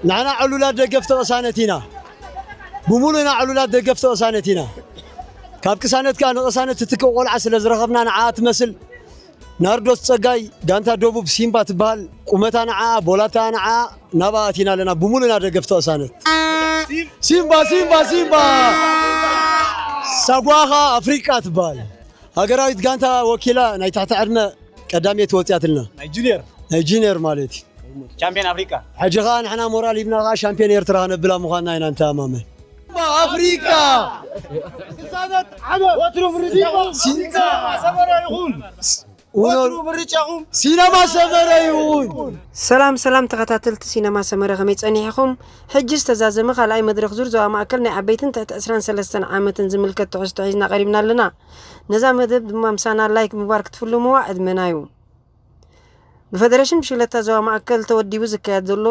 ንሕና ዕሉላት ደገፍቲ ቅሳነት ኢና። ብምሉእና ዕሉላት ደገፍቲ ቅሳነት ኢና። ካብ ቅሳነት ከኣ ንቅሳነት ትትክእ ቆልዓ ስለ ዝረኸብና ንዓኣ ትመስል። ናርዶስ ጸጋይ፣ ጋንታ ደቡብ ሲምባ ትበሃል። ቁመታ ንዓኣ፣ ቦላታ ንዓኣ፣ ናብኣ ኣቲና ኣለና። ብምሉእና ደገፍቲ ቅሳነት። ሲምባ፣ ሲምባ፣ ሲምባ! ሳጓኻ ኣፍሪቃ ትበሃል። ሃገራዊት ጋንታ ወኪላ ናይ ትሕቲ ዕድመ ቀዳመይቲ ወጺኣትልና። ናይ ጁኒየር። ናይ ጁኒየር ማለት እዩ። ቻምፒዮን ኣፍሪቃ። ሕጂ ኸኣ ንሕና ሞራል ሂብና ኸኣ ሻምፒዮን ኤርትራ ከነብላ ምዃንና ኢና ንተኣማመን። ኣፍሪቃ! ወትሩ ምርጫኹም ሲና ሰመረ ይኹን። ወትሩ ምርጫኹም ሲነማ ሰመረ ይኹን። ሰላም ሰላም ተኸታተልቲ ሲነማ ሰመረ፣ ከመይ ጸኒሕኹም? ሕጂ ዝተዛዘመ ካልኣይ መድረኽ ዙር ዞባ ማእከል ናይ ዓበይትን ትሕቲ ዕስራን ሰለስተን ዓመትን ዝምልከት ትሕዝቶ ሒዝና ቀሪብና ኣለና። ነዛ መደብ ድማ ምሳና ላይክ ምግባር ክትፍልምዋ ዕድመና እዩ። ብፈደሬሽን ብሽክለታ ዞባ ማእከል ተወዲቡ ዝካየድ ዘሎ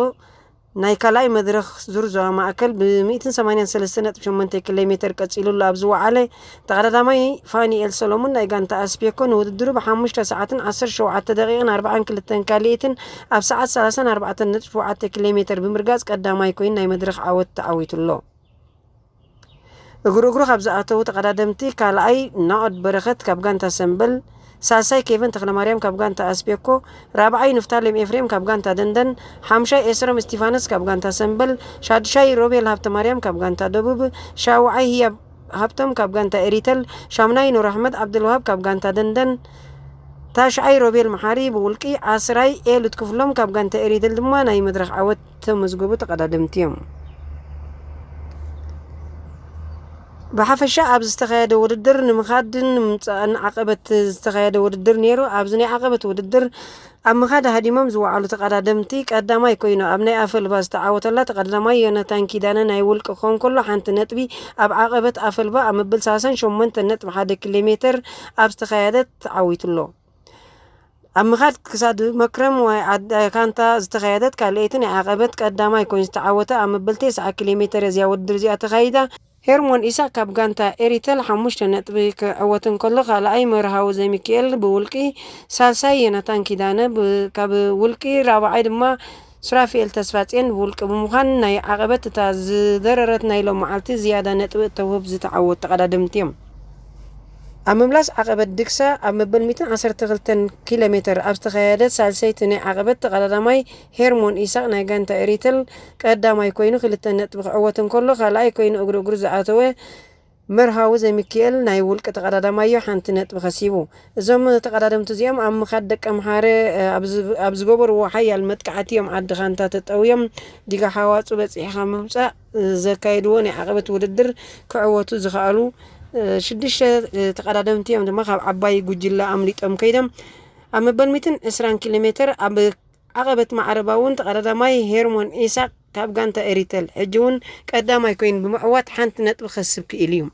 ናይ ካልኣይ መድረኽ ዙር ዞባ ማእከል ብ ሚእትን ሰማንያን ሰለስተን ነጥቢ ሸሞንተ ኪሎ ሜተር ቀጺሉ ኣሎ። ኣብ ዝወዓለ ተቐዳዳማይ ፋኒኤል ሰሎሙን ናይ ጋንታ ኣስፔኮ ንውድድሩ ብሓሙሽተ ሰዓትን ዓሰርተ ሸውዓተ ደቂቕን ኣርባዓን ክልተን ካልኢትን ኣብ ሰዓት ሰላሳን ኣርባዕተን ነጥቢ ሸውዓተ ኪሎ ሜተር ብምርጋጽ ቀዳማይ ኮይኑ ናይ መድረኽ ዓወት ተዓዊቱ ኣሎ። እግሩ እግሩ ካብ ዝኣተዉ ተቐዳደምቲ ካልኣይ ናኦድ በረኸት ካብ ጋንታ ሰምበል፣ ሳልሳይ ኬቨን ተኽለማርያም ካብ ጋንታ ኣስቤኮ፣ ራብዓይ ንፍታሌም ኤፍሬም ካብ ጋንታ ደንደን፣ ሓምሻይ ኤስሮም እስቲፋኖስ ካብ ጋንታ ሰምበል፣ ሻድሻይ ሮቤል ሃብተማርያም ካብ ጋንታ ደቡብ፣ ሻውዓይ ህያብ ሃብቶም ካብ ጋንታ ኤሪተል፣ ሻምናይ ኑር ኣሕመድ ዓብደልዋሃብ ካብ ጋንታ ደንደን፣ ታሽዓይ ሮቤል መሓሪ ብውልቂ፣ ዓስራይ ኤሉት ክፍሎም ካብ ጋንታ ኤሪተል ድማ ናይ መድረኽ ዓወት ተመዝገቡ ተቐዳደምቲ እዮም። ብሓፈሻ ኣብዚ ዝተኻየደ ውድድር ንምኻድን ንምምፃእን ዓቐበት ዝተኻየደ ውድድር ነይሩ። ኣብዚ ናይ ዓቐበት ውድድር ኣብ ምኻድ ሃዲሞም ዝወዓሉ ተቐዳደምቲ ቀዳማይ ኮይኑ ኣብ ናይ ኣፈልባ ዝተዓወተላ ተቐዳዳማይ ዮናታን ኪዳነ ናይ ውልቂ ክኾን ከሎ ሓንቲ ነጥቢ ኣብ ዓቐበት ኣፈልባ ኣብ መበል ሰላሳን ሸሞንተን ነጥቢ ሓደ ኪሎ ሜተር ኣብ ዝተኻየደት ተዓዊቱ ኣሎ። ኣብ ምኻድ ክሳድ መክረም ወይ ዓዲ ካንታ ዝተኻየደት ካልኣይቲ ናይ ዓቐበት ቀዳማይ ኮይኑ ዝተዓወተ ኣብ መበል ተስዓ ኪሎ ሜተር እዚኣ ውድድር እዚኣ ተኻይዳ። ሄርሞን ኢሳቅ ካብ ጋንታ ኤሪተል ሓሙሽተ ነጥቢ ክዕወት እንከሎ ካልኣይ መርሃዊ ዘሚካኤል ብውልቂ፣ ሳልሳይ ዮናታን ኪዳነ ብ- ካብ ውልቂ፣ ራብዓይ ድማ ሱራፊኤል ተስፋጽዮን ብውልቂ ብምዃን ናይ ዓቐበት እታ ዝደረረት ናይ ሎም መዓልቲ ዝያዳ ነጥቢ እተውህብ ዝተዓወቱ ተቐዳደምቲ እዮም። ኣብ ምምላስ ዓቐበት ድግሳ ኣብ መበል ሚእትን ዓሰርተ ክልተን ኪሎ ሜተር ኣብ ዝተኻየደት ሳልሰይቲ ናይ ዓቐበት ተቐዳዳማይ ሄርሞን ኢሳቕ ናይ ጋንታ ኤሪተል ቀዳማይ ኮይኑ ክልተ ነጥቢ ክዕወት እንከሎ ካልኣይ ኮይኑ እግሪ እግሩ ዝኣተወ መርሃዊ ዘሚኪኤል ናይ ውልቂ ተቐዳዳማዮ ሓንቲ ነጥቢ ከሲቡ። እዞም ተቐዳደምቲ እዚኦም ኣብ ምኻድ ደቀምሓረ ኣብ ዝገበርዎ ሓያል መጥቃዕቲ እዮም ዓዲ ኻንታ ተጠውዮም ዲጋ ሓዋፁ በፂሕኻ ምምፃእ ዘካየድዎ ናይ ዓቐበት ውድድር ክዕወቱ ዝኸኣሉ ሽዱሽተ ተቐዳደምቲ እዮም ድማ ካብ ዓባይ ጉጅለ ኣምሊጦም ከይዶም ኣብ መበል ሚትን ዕስራን ኪሎ ሜትር ኣብ ዓቐበት ማዕረባ እውን ተቐዳዳማይ ሄርሞን ኢሳቅ ካብ ጋንታ ኤሪተል ሕጂ እውን ቀዳማይ ኮይኑ ብምዕዋት ሓንቲ ነጥቢ ከስብ ክኢሉ እዩ።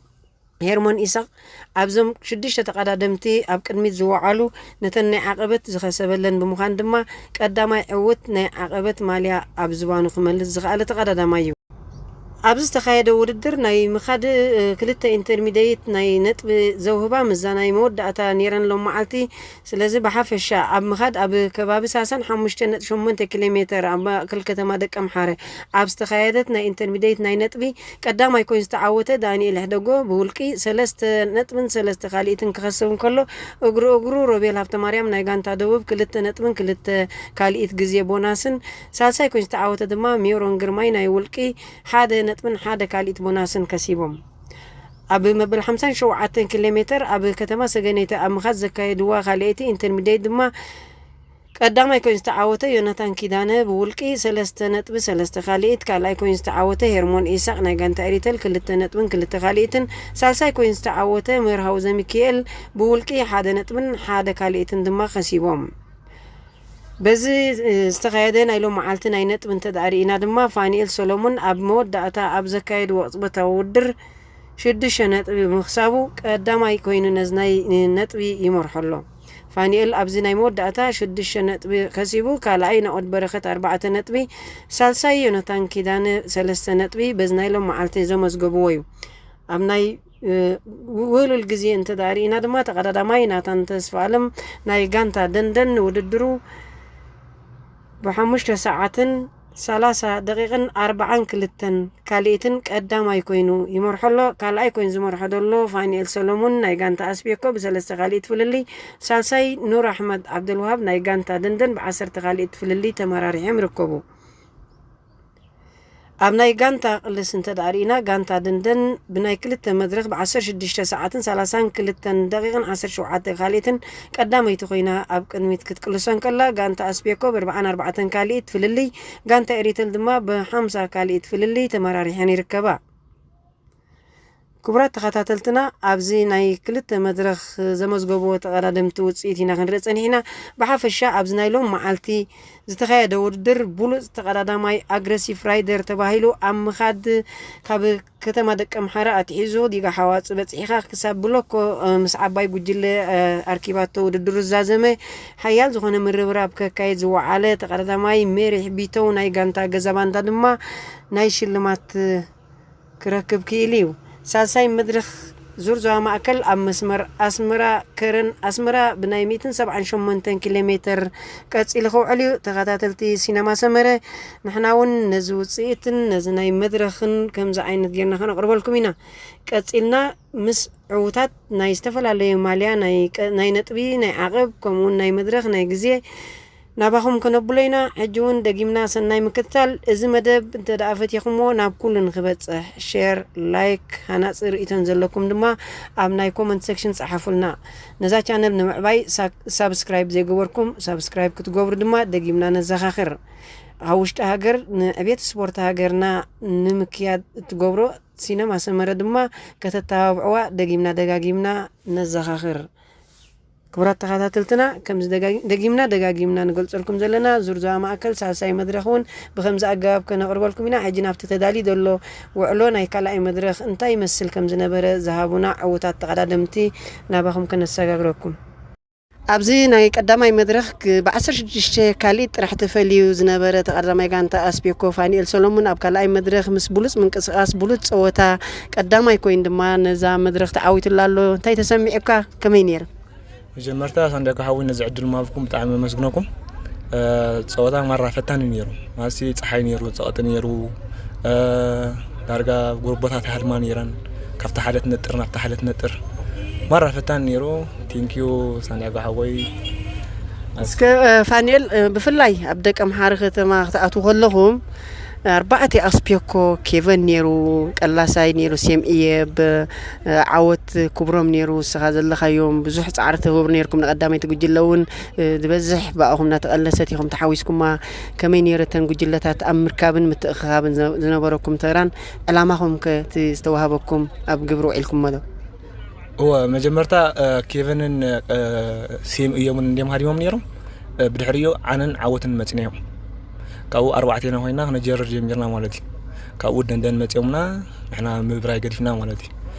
ሄርሞን ኢሳቕ ኣብዞም ሽዱሽተ ተቐዳደምቲ ኣብ ቅድሚት ዝወዓሉ ነተን ናይ ዓቐበት ዝኸሰበለን ብምዃን ድማ ቀዳማይ ዕውት ናይ ዓቐበት ማልያ ኣብ ዝባኑ ክመልስ ዝኸኣለ ተቐዳዳማይ እዩ። ኣብዚ ዝተኻየደ ውድድር ናይ ምኻድ ክልተ ኢንተርሚደይት ናይ ነጥቢ ዘውህባ ምስዛ ናይ መወዳእታ ነይረን ሎም መዓልቲ ስለዚ ብሓፈሻ ኣብ ምኻድ ኣብ ከባቢ ሰላሳን ሓሙሽተን ነጥቢ ሸሞንተ ኪሎ ሜተር ኣብ ማእከል ከተማ ደቀምሓረ ኣብ ዝተኻየደት ናይ ኢንተርሚደይት ናይ ነጥቢ ቀዳማይ ኮይኑ ዝተዓወተ ዳንኤል ሕደጎ ብውልቂ ሰለስተ ነጥብን ሰለስተ ካልኢትን ክኸስብ እንከሎ እግሩ እግሩ ሮቤል ሃብተማርያም ናይ ጋንታ ደቡብ ክልተ ነጥብን ክልተ ካልኢት ግዜ ቦናስን ሳልሳይ ኮይኑ ዝተዓወተ ድማ ሚሮን ግርማይ ናይ ውልቂ ሓደ ነጥብን ሓደ ካልኢት ቦናስን ከሲቦም። ኣብ መበል ሓምሳን ሸውዓተን ኪሎ ሜተር ኣብ ከተማ ሰገነይቲ ኣብ ምኻድ ዘካየድዋ ካልኣይቲ ኢንተርሚዲየት ድማ ቀዳማይ ኮይኑ ዝተዓወተ ዮናታን ኪዳነ ብውልቂ ሰለስተ ነጥቢ ሰለስተ ካልኢት፣ ካልኣይ ኮይኑ ዝተዓወተ ሄርሞን ኢሳቕ ናይ ጋንታ ኤሪተል ክልተ ነጥብን ክልተ ካልኢትን፣ ሳልሳይ ኮይኑ ዝተዓወተ መርሃዊ ዘሚኪኤል ብውልቂ ሓደ ነጥብን ሓደ ካልኢትን ድማ ከሲቦም። በዚ ዝተኻየደ ናይ ሎም መዓልቲ ናይ ነጥቢ እንተ ርኢና ድማ ፋኒኤል ሰሎሙን ኣብ መወዳእታ ኣብ ዘካየድዎ ቅጽበታዊ ውድድር ሽዱሽተ ነጥቢ ብምኽሳቡ ቀዳማይ ኮይኑ ነዚ ናይ ነጥቢ ይመርሖ ኣሎ። ፋኒኤል ኣብዚ ናይ መወዳእታ ሽዱሽተ ነጥቢ ከሲቡ ካልኣይ ናኦድ በረኸት ኣርባዕተ ነጥቢ፣ ሳልሳይ ዮናታን ኪዳነ ሰለስተ ነጥቢ በዚ ናይ ሎም መዓልቲ ዘመዝገብዎ እዩ። ኣብ ናይ ውህሉል ግዜ እንተ ርኢና ድማ ተቐዳዳማይ ናታን ተስፋ ኣለም ናይ ጋንታ ደንደን ንውድድሩ ብሓሙሽተ ሰዓትን ሰላሳ ደቂቕን ኣርባዓን ክልተን ካልኢትን ቀዳማይ ኮይኑ ይመርሖ ኣሎ። ካልኣይ ኮይኑ ዝመርሖ ዘሎ ፋኒኤል ሰሎሙን ናይ ጋንታ ኣስቤኮ ብሰለስተ ካልኢት ፍልልይ፣ ሳልሳይ ኑር ኣሕመድ ዓብደልውሃብ ናይ ጋንታ ደንደን ብዓሰርተ ካልኢት ፍልልይ ተመራሪሖም ይርከቡ። ኣብ ናይ ጋንታ ቅልስ እንተ ደኣ ርኢና፣ ጋንታ ደንደን ብናይ ክልተ መድረኽ ብ ዓሰርተ ሽዱሽተ ሰዓትን ሰላሳን ክልተን ደቂቕን ዓሰርተ ሸውዓተ ካልኢትን ቀዳመይቲ ኮይና ኣብ ቅድሚት ክትቅልሶ እንከላ፣ ጋንታ ኣስቤኮ ብ ኣርባዓን ኣርባዕተን ካልኢት ፍልልይ፣ ጋንታ ኤሪተል ድማ ብ ሓምሳ ካልኢት ፍልልይ ተመራሪሐን ይርከባ። ክቡራት ተኸታተልትና፣ ኣብዚ ናይ ክልተ መድረኽ ዘመዝገቦ ተቐዳደምቲ ውፅኢት ኢና ክንርኢ ጸኒሕና። ብሓፈሻ ኣብዚ ናይ ሎም መዓልቲ ዝተኻየደ ውድድር ብሉፅ ተቐዳዳማይ ኣግረሲቭ ራይደር ተባሂሉ ኣብ ምኻድ ካብ ከተማ ደቀ ምሓረ ኣትሒዙ ዲጋ ሓዋፅ በፂሕኻ ክሳብ ብሎኮ እ፣ ምስ ዓባይ ጉጅለ እ፣ ኣርኪባቶ ውድድሩ ዝዛዘመ ሓያል ዝኾነ ምርብራብ ከካየድ ዝወዓለ ተቐዳዳማይ ሜሪሕ ቢተው ናይ ጋንታ ገዛ ባንዳ ድማ ናይ ሽልማት ክረክብ ክኢሉ እዩ። ሳልሳይ መድረኽ ዙር ዞባ ማእከል ኣብ መስመር ኣስመራ ከረን ኣስመራ ብናይ ሚእትን ሰብዓን ሸሞንተን ኪሎ ሜተር ቀጺሉ ክውዕል እዩ። ተኸታተልቲ ሲነማ ሰመረ፣ ንሕና እውን ነዚ ውጽኢትን ነዚ ናይ መድረኽን ከምዚ ዓይነት ጌርና ከነቕርበልኩም ኢና። ቀጺልና ምስ ዕዉታት ናይ ዝተፈላለዩ ማልያ፣ ናይ ቀ-፣ ናይ ነጥቢ፣ ናይ ዓቐብ፣ ከምኡውን ናይ መድረኽ፣ ናይ ግዜ፣ ናባኹም ከነብሎ ኢና። ሕጂ እውን ደጊምና ሰናይ ምክትታል። እዚ መደብ እንተ ደኣ ፈቲኹምዎ ናብ ኩሉ ንክበጽሕ፣ ሼር፣ ላይክ፣ ሃናጺ ርእይቶን ዘለኩም ድማ ኣብ ናይ ኮመንት ሴክሽን ጸሓፉልና። ነዛ ቻነል ንምዕባይ ሳ-፣ ሳብስክራይብ ዘይገበርኩም ሳብስክራይብ ክትገብሩ ድማ ደጊምና ነዘኻኽር። ኣብ ውሽጢ ሃገር ንዕቤት ስፖርት ሃገርና ንምክያድ እትገብሮ ሲነማ ሰመረ ድማ ከተተባብዕዋ ደጊምና ደጋጊምና ነዘኻኽር። ክቡራት ተኸታተልትና፣ ከምዚ ደጋጊ-፣ ደጊምና ደጋጊምና ንገልጸልኩም ዘለና፣ ዙር ዞባ ማእከል ሳልሳይ መድረኽ እውን ብኸምዚ ኣገባብ ከነቕርበልኩም ኢና። ሕጂ ናብቲ ተዳልዩ ዘሎ ውዕሎ ናይ ካልኣይ መድረኽ እንታይ ይመስል ከም ዝነበረ ዝሃቡና ዕዉታት ተቐዳደምቲ ናባኹም ከነሰጋግረኩም። ኣብዚ ናይ ቀዳማይ መድረኽ ክ-፣ ብ ዓሰርተ ሽዱሽተ ካልኢት ጥራሕ ተፈልዩ ዝነበረ ተቐዳማይ ጋንታ ኣስቤኮ ፋኒኤል ሰሎሙን ኣብ ካልኣይ መድረኽ ምስ ብሉጽ ምንቅስቓስ፣ ብሉጽ ጸወታ ቀዳማይ ኮይኑ ድማ ነዛ መድረኽ ተዓዊቱላ ኣሎ። እንታይ ተሰሚዑካ? ከመይ ነይሩ? መጀመርታ ሳንዲያጎ ሓወይ ነዚ ዕድል ምሃብኩም ብጣዕሚ የመስግነኩም። እ፣ ጸወታ ማራ ፈታኒ ነይሩ። ማለትሲ ጸሓይ ነይሩ፣ ጸቕጢ ነይሩ። እ፣ ዳርጋ ጎቦታት ይሃድማ ነይረን። ካብታ ሓደ ትነጥር ናብታ ሓደ ትነጥር። ማራ ፈታኒ ነይሩ። ቴንኪዩ ሳንዲያጎ ሓወይ። እስከ፣ እ፣ ፋኒኤል፣ እ፣ ብፍላይ ኣብ ደቀ ምሓረ ከተማ ክትኣትዉ ከለኹም፣ ኣርባዕተ ኣስፔኮ፣ ኬቨን ነይሩ፣ ቀላሳይ ነይሩ፣ ሴም እየብ፣ እ፣ ዓወት ክብሮም ነይሩ። ንስኻ ዘለኻዮም ብዙሕ ጻዕሪ ትገብሩ ነይርኩም። ንቐዳመይቲ ጉጅለ እውን፣ እ፣ ዝበዝሕ ብኣኹም እናተቐለሰት ኢኹም ተሓዊስኩማ። ከመይ ነይሩ እተን ጉጅለታት ኣብ ምርካብን ምትእኽኻብን ዝነ-፣ ዝነበረኩም ተራን ዕላማኹም ከ እቲ ዝተዋህበኩም ኣብ ግብሪ ውዒልኩሞ ዶ? እወ፣ መጀመርታ፣ እ፣ ኬቨንን፣ እ፣ ሴም እዮምን እንድዮም ሃዲሞም ነይሮም። እ፣ ብድሕሪኡ ኣነን ዓወትን መጺናዮም። ካብኡ ኣርባዕቴና ኮይና ክነጀርር ጀሚርና ማለት እዩ። ካብኡ ደንደን መጺኦምና፣ ንሕና ምብራይ ገዲፍና ማለት እዩ።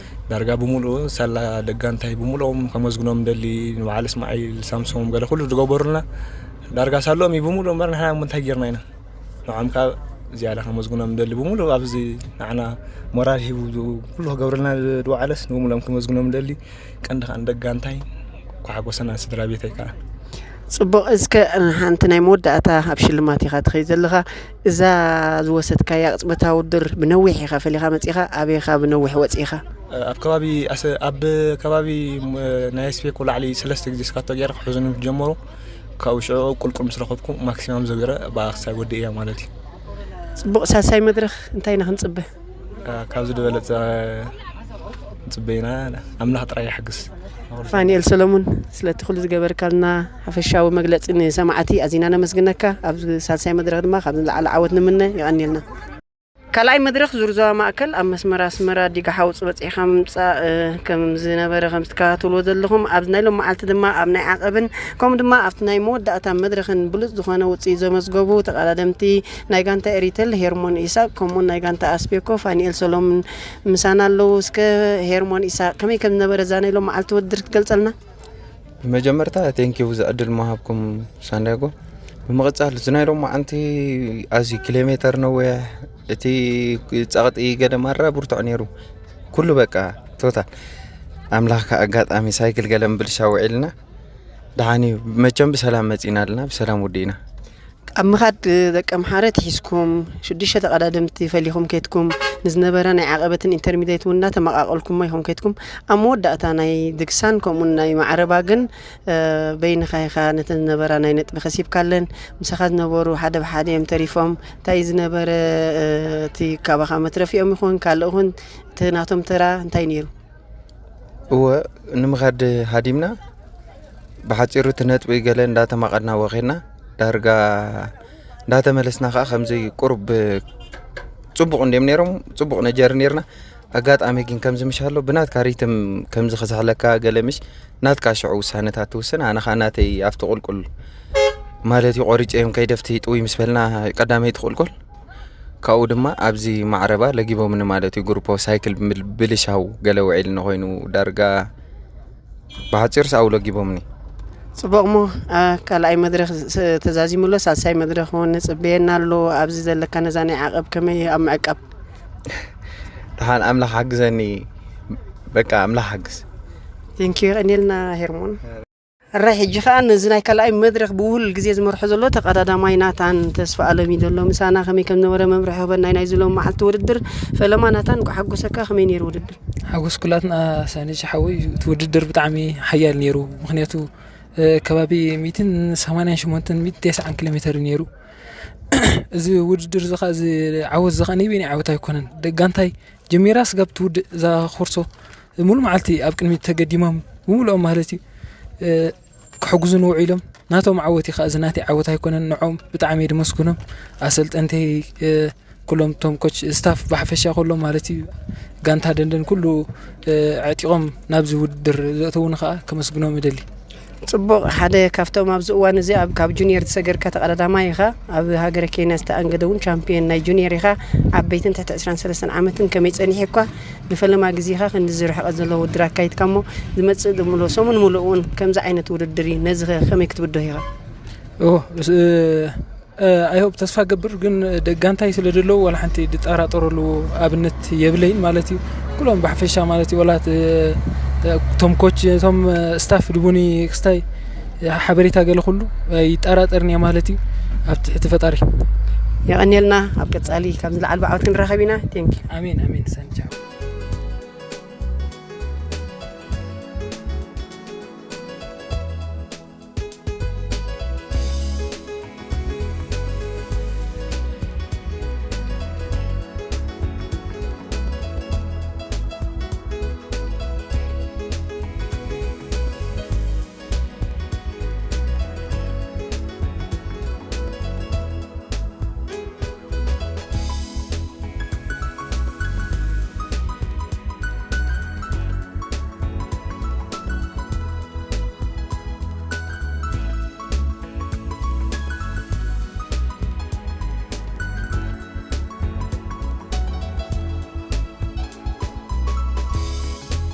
ዳርጋ ብምሉኡ ሳላ ደጋንታይ ብምሉኦም ከመስግኖም ደሊ፣ ንበዓል እስማዒል፣ ሳምሶም፣ ገለ ኩሉ ዝገበሩልና ዳርጋ ሳልኦም እዩ ብምሉኡ እምበር ንሕና እሞ እንታይ ጌርና ኢና? ንዖም ካብ ዝያዳ ከመስግኖም ደሊ ብምሉኡ ኣብዚ ንዓና ሞራል ሂቡ ኩሉ ክገብረልና ዝወዓለስ ንምሉኦም ከመስግኖም ደሊ። ቀንዲ ከኣ ንደጋንታይ፣ ኳሓጎሰና ስድራ ቤተይ ከኣ። ጽቡቕ፣ እስከ ሓንቲ ናይ መወዳእታ ኣብ ሽልማት ኢኻ ትኸይድ ዘለኻ። እዛ ዝወሰድካያ ቅጽበታዊ ውድድር ብነዊሕ ኢኻ ፈሊኻ መጺኻ፣ ኣበይ ኢኻ ብነዊሕ ወጺእኻ? ኣብ ከባቢ ኣሰ-፣ ኣብ ከባቢ፣ ም-፣ ናይ ስፔኮ ላዕሊ ሰለስተ ግዜ ስካቶ ገይረ ክሕዙኒ ምስ ጀመሩ፣ ካብኡ ሽዑ ቁልቁል ምስ ረኸብኩ ማክሲማም ዘቢረ ብኣ ክሳይ ወዲእያ ማለት እዩ። ጽቡቕ፣ ሳልሳይ መድረኽ እንታይ ኢና ክንጽበ? እ፣ ካብዚ ዝበለጸ ንጽበ ኢና። ኣምላኽ ጥራይ ይሓግዝ። ፋኒኤል ሰሎሙን፣ ስለቲ ኩሉ ዝገበርካልና ሓፈሻዊ መግለጺ ንሰማዕቲ ኣዚና ነመስግነካ። ኣብ ሳልሳይ መድረኽ ድማ ካብ ንላዕሊ ዓወት ንምነ። የቐንየልና። ካልኣይ መድረኽ ዙር ዞባ ማእከል ኣብ መስመር ኣስመራ ዲጋ ሓውጽ በጺሕካ ምምጻእ፣ እ፣ ከም ዝነበረ ከም ትከታተልዎ ዘለኹም፣ ኣብዚ ናይ ሎም መዓልቲ ድማ ኣብ ናይ ዓቐብን ከምኡ ድማ ኣብቲ ናይ መወዳእታ መድረኽን ብሉጽ ዝኾነ ውጽኢት ዘመዝገቡ ተቐዳደምቲ ናይ ጋንታ ኤሪተል ሄርሞን ኢሳቅ፣ ከምኡውን ናይ ጋንታ ኣስፔኮ ፋኒኤል ሰሎምን ምሳና ኣለዉ። እስከ ሄርሞን ኢሳቅ፣ ከመይ ከም ዝነበረ እዛ ናይ ሎም መዓልቲ ውድድር ክትገልጸልና? ብመጀመርታ ቴንኪው እዚ ዕድል ምሃብኩም ሳንዲያጎ። ብምቕጻል እዚ ናይ ሎማዓንቲ ኣዝዩ ኪሎ ሜተር ነዊሕ፣ እቲ ጸቕጢ ገለ ማራ ብርቱዕ ነይሩ። ኩሉ በቃ ቶታል። ኣምላኽ ከኣ ኣጋጣሚ ሳይክል ገለ ምብልሻው ውዒልና። ደሓን እዩ። መቸም ብሰላም መጺና ኣለና፣ ብሰላም ወዲእና። ኣብ ምኻድ ደቂ ኣምሓረ ትሒዝኩም ሽዱሽተ ተቐዳደምቲ ፈሊኹም ከይድኩም፣ ንዝነበረ ናይ ዓቐበትን ኢንተርሚዲየት እውን እናተመቓቐልኩሞ ኢኹም ከይድኩም። ኣብ መወዳእታ ናይ ድግሳን ከምኡን ናይ ማዕረባ ግን በይንኻ ኢኻ ነተን ዝነበራ ናይ ነጥቢ ከሲብካለን። ምሳኻ ዝነበሩ ሓደ ብሓደ እዮም ተሪፎም። እንታይ ዝነበረ እቲ ካባኻ መትረፊኦም ይኹን ካልእ ኹን እቲ ናቶም ተራ እንታይ ነይሩ? እወ፣ ንምኻድ ሃዲምና። ብሓፂሩ እቲ ነጥቢ ገለ እንዳተማቐድና ወኺድና፣ ዳርጋ እንዳተመለስና ከዓ ከምዚ ቁሩብ ፅቡቕ እንዲም ነይሮም፣ ፅቡቕ ነጀር ነይርና። ኣጋጣሚ ግን ከምዚ ምሽ ኣሎ ብናትካ ሪትም ከምዚ ክስሕለካ ገለ ምሽ ናትካ ሽዑ ውሳነታት ትውስን። ኣነ ከዓ ናተይ ኣብቲ ቁልቁል ማለት እዩ ቆሪፀ እዮም ከይደፍቲ ጥውይ ምስ በልና ቀዳመይቲ ቁልቁል ካብኡ ድማ ኣብዚ ማዕረባ ለጊቦምኒ ማለት እዩ። ግሩፖ ሳይክል ብምል- ብልሻው ገለ ውዒልና ኮይኑ ዳርጋ ብሓፂር ሰኣው ለጊቦምኒ። ጽቡቕ እሞ ካልኣይ መድረኽ ተዛዚሙ ኣሎ። ሳልሳይ መድረኽ እውን ንጽበየና ኣሎ። ኣብዚ ዘለካ ነዛ ናይ ዓቐብ ከመይ ኣብ ምዕቃብ? ደሓን ኣምላኽ ሓግዘኒ። በቃ ኣምላኽ ሓግዝ። ቴንኪዩ የቐንየልና ሄርሞን። ሕራይ ሕጂ ከኣ ነዚ ናይ ካልኣይ መድረኽ ብውህሉል ግዜ ዝመርሖ ዘሎ ተቐዳዳማይ ናታን ተስፋ ኣለም እዩ ዘሎ ምሳና። ከመይ ከም ዝነበረ መምርሒ ክበና ናይ ዝሎም መዓልቲ ውድድር ፈለማ ናታን እንኳ ሓጎሰካ። ከመይ ነይሩ ውድድር? ሓጎስ ኩላትና ሳኒች ሓወይ እቲ ውድድር ብጣዕሚ ሓያል ነይሩ። ምክንያቱ ከባቢ ሚትን ሰማንያን ሸሞንተን ሚትን ተስዓን ኪሎ ሜተር ነይሩ። እዚ ውድድር እዚ ከዓ እዚ ዓወት እዚ ከዓ ነይበይኒ ዓወት ኣይኮነን። ደጋንታይ ጀሚራ ስጋብ ትውድእ እዛ ኮርሶ ሙሉ መዓልቲ ኣብ ቅድሚት ተገዲሞም ብምሉኦም ማለት እዩ ክሕግዙ ንውዒሎም ናቶም ዓወት እዩ ከዓ እዚ ናተይ ዓወት ኣይኮነን። ንዖም ብጣዕሚ እየ ድመስግኖም ኣሰልጠንተይ ኩሎም እቶም ኮች ስታፍ ብሓፈሻ ኩሎም ማለት እዩ ጋንታ ደንደን ኩሉ ዕጢቖም ናብዚ ውድድር ዘእተውኒ ከዓ ከመስግኖም እደሊ። ጽቡቕ። ሓደ ካብቶም ኣብዚ እዋን እዚ ኣብ ካብ ጁኒየር ዝሰገርካ ተቐዳዳማይ ኢኻ። ኣብ ሃገረ ኬንያ ዝተኣንገደ እውን ቻምፒየን ናይ ጁኒየር ኢኻ። ዓበይትን ትሕቲ ዕስራን ሰለስተን ዓመትን ከመይ ጸኒሑ እኳ ንፈለማ ግዜ ኢኻ ክንዲ ዝርሕቐ ዘሎ ውድድር ኣካይድካ እሞ ዝመጽእ ድምሎ ሰሙን ምሉእ እውን ከምዚ ዓይነት ውድድር እዩ። ነዚ ኸ ከመይ ክትብድሆ ኢኻ? ኦ፣ እ፣ እ፣ ኣይሆፕ ተስፋ ገብር ግን ደጋንታይ ስለ ደለዉ ዋላ ሓንቲ ድጠራጠረሉ ኣብነት የብለይን ማለት እዩ። ኩሎም ብሓፈሻ ማለት እዩ ዋላ እ፣ እ፣ እቶም ኮች እቶም እ፣ ስታፍ ድቡኒ ክስታይ ሓበሬታ ገለ ኩሉ ኣይጠራጠርን እየ ማለት እዩ። ኣብ ትሕቲ ፈጣሪ። የቐንየልና። ኣብ ቀጻሊ ካብ ዝለዓል ብዓወት ክንራኸብ ኢና። ቴንክ ኣሜን ኣሜን። ሰንቻ